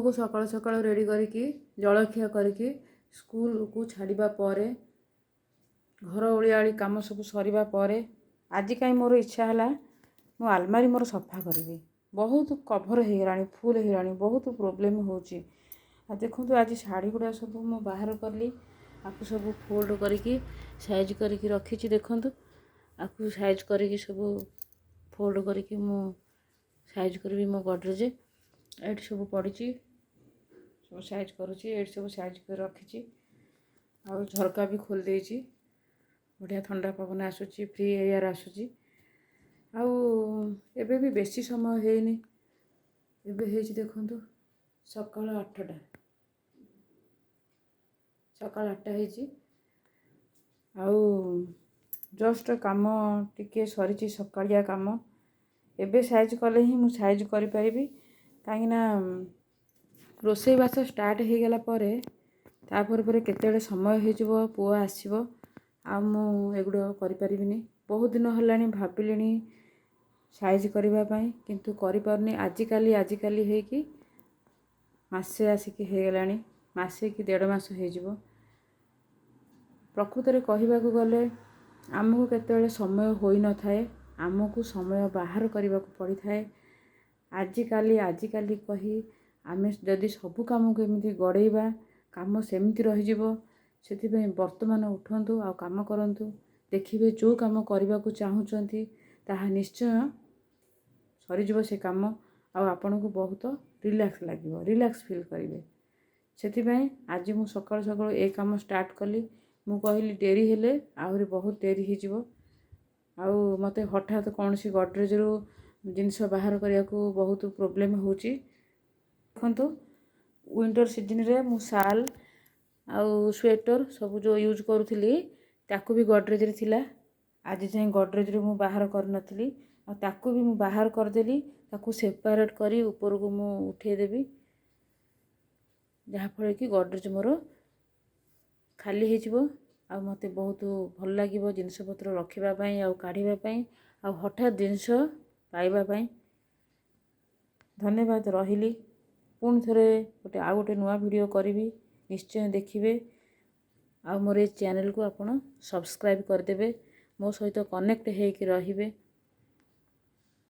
ପୁଅକୁ ସକାଳୁ ସକାଳୁ ରେଡ଼ି କରିକି, ଜଳଖିଆ କରିକି ସ୍କୁଲକୁ ଛାଡ଼ିବା ପରେ, ଘର ଓଳିଆଳି କାମ ସବୁ ସରିବା ପରେ, ଆଜି କାହିଁ ମୋର ଇଚ୍ଛା ହେଲା ମୁଁ ଆଲମାରି ମୋର ସଫା କରିବି। ବହୁତ କଭର୍ ହେଇଗଲାଣି, ଫୁଲ୍ ହେଇଗଲାଣି, ବହୁତ ପ୍ରୋବ୍ଲେମ୍ ହେଉଛି। ଆଉ ଦେଖନ୍ତୁ, ଆଜି ଶାଢ଼ୀ ଗୁଡ଼ା ସବୁ ମୁଁ ବାହାର କଲି। ଆକୁ ସବୁ ଫୋଲ୍ଡ କରିକି ସାଇଜ୍ କରିକି ରଖିଛି। ଦେଖନ୍ତୁ, ଆକୁ ସାଇଜ୍ କରିକି ସବୁ ଫୋଲ୍ଡ କରିକି ମୁଁ ସାଇଜ୍ କରିବି ମୋ ଗଡ଼ରେଜ୍। ଏଇଠି ସବୁ ପଡ଼ିଛି, ସବୁ ସାଇଜ୍ କରୁଛି। ଏଇଠି ସବୁ ସାଇଜ୍ କରି ରଖିଛି ଆଉ ଝରକା ବି ଖୋଲି ଦେଇଛି। ବଢ଼ିଆ ଥଣ୍ଡା ପବନ ଆସୁଛି, ଫ୍ରି ଏୟାର୍ ଆସୁଛି। ଆଉ ଏବେ ବି ବେଶୀ ସମୟ ହେଇନି। ଏବେ ହେଇଛି ଦେଖନ୍ତୁ ସକାଳ 8ଟା। ସକାଳ 8ଟା ହେଇଛି ଆଉ ଜଷ୍ଟ କାମ ଟିକେ ସରିଛି, ସକାଳିଆ କାମ। ଏବେ ସାଇଜ୍ କଲେ ହିଁ ମୁଁ ସାଇଜ୍ କରିପାରିବି, କାହିଁକିନା ରୋଷେଇବାସ ଷ୍ଟାର୍ଟ ହେଇଗଲା ପରେ ତାପରେ ପରେ କେତେବେଳେ ସମୟ ହେଇଯିବ, ପୁଅ ଆସିବ, ଆଉ ମୁଁ ଏଗୁଡ଼ାକ କରିପାରିବିନି। ବହୁତ ଦିନ ହେଲାଣି ଭାବିଲିଣି ସାଇଜ୍ କରିବା ପାଇଁ, କିନ୍ତୁ କରିପାରୁନି। ଆଜିକାଲି ଆଜିକାଲି ହେଇକି ମାସେ ଆସିକି ହେଇଗଲାଣି, ମାସେ କି ଦେଢ଼ ମାସ ହେଇଯିବ। ପ୍ରକୃତରେ କହିବାକୁ ଗଲେ ଆମକୁ କେତେବେଳେ ସମୟ ହୋଇନଥାଏ, ଆମକୁ ସମୟ ବାହାର କରିବାକୁ ପଡ଼ିଥାଏ। ଆଜିକାଲି ଆଜିକାଲି କହି ଆମେ ଯଦି ସବୁ କାମକୁ ଏମିତି ଗଡ଼େଇବା, କାମ ସେମିତି ରହିଯିବ। ସେଥିପାଇଁ ବର୍ତ୍ତମାନ ଉଠନ୍ତୁ ଆଉ କାମ କରନ୍ତୁ। ଦେଖିବେ, ଯେଉଁ କାମ କରିବାକୁ ଚାହୁଁଛନ୍ତି ତାହା ନିଶ୍ଚୟ ସରିଯିବ ସେ କାମ, ଆଉ ଆପଣଙ୍କୁ ବହୁତ ରିଲାକ୍ସ ଲାଗିବ, ରିଲାକ୍ସ ଫିଲ୍ କରିବେ। ସେଥିପାଇଁ ଆଜି ମୁଁ ସକାଳୁ ସକାଳୁ ଏ କାମ ଷ୍ଟାର୍ଟ କଲି। ମୁଁ କହିଲି ଡେରି ହେଲେ ଆହୁରି ବହୁତ ଡେରି ହେଇଯିବ। ଆଉ ମୋତେ ହଠାତ୍ କୌଣସି ଗଡ଼ରେଜରୁ ଜିନିଷ ବାହାର କରିବାକୁ ବହୁତ ପ୍ରୋବ୍ଲେମ୍ ହେଉଛି। ଦେଖନ୍ତୁ, ୱିଣ୍ଟର୍ ସିଜନ୍ରେ ମୁଁ ସାଲ୍ ଆଉ ସ୍ୱେଟର୍ ସବୁ ଯେଉଁ ୟୁଜ୍ କରୁଥିଲି, ତାକୁ ବି ଗଡ଼ରେଜରେ ଥିଲା। ଆଜି ଯାଏଁ ଗଡ଼ରେଜରୁ ମୁଁ ବାହାର କରିନଥିଲି ଆଉ ତାକୁ ବି ମୁଁ ବାହାର କରିଦେଲି। ତାକୁ ସେପାରେଟ୍ କରି ଉପରକୁ ମୁଁ ଉଠେଇଦେବି, ଯାହାଫଳରେ କି ଗଡ଼ରେଜ ମୋର ଖାଲି ହେଇଯିବ ଆଉ ମୋତେ ବହୁତ ଭଲ ଲାଗିବ ଜିନିଷପତ୍ର ରଖିବା ପାଇଁ ଆଉ କାଢ଼ିବା ପାଇଁ ଆଉ ହଠାତ୍ ଜିନିଷ ପାଇବା ପାଇଁ। ଧନ୍ୟବାଦ, ରହିଲି। ପୁଣି ଥରେ ଗୋଟେ ଆଉ ଗୋଟେ ନୂଆ ଭିଡ଼ିଓ କରିବି, ନିଶ୍ଚୟ ଦେଖିବେ। ଆଉ ମୋର ଏ ଚ୍ୟାନେଲକୁ ଆପଣ ସବସ୍କ୍ରାଇବ୍ କରିଦେବେ, ମୋ ସହିତ କନେକ୍ଟ ହେଇକି ରହିବେ।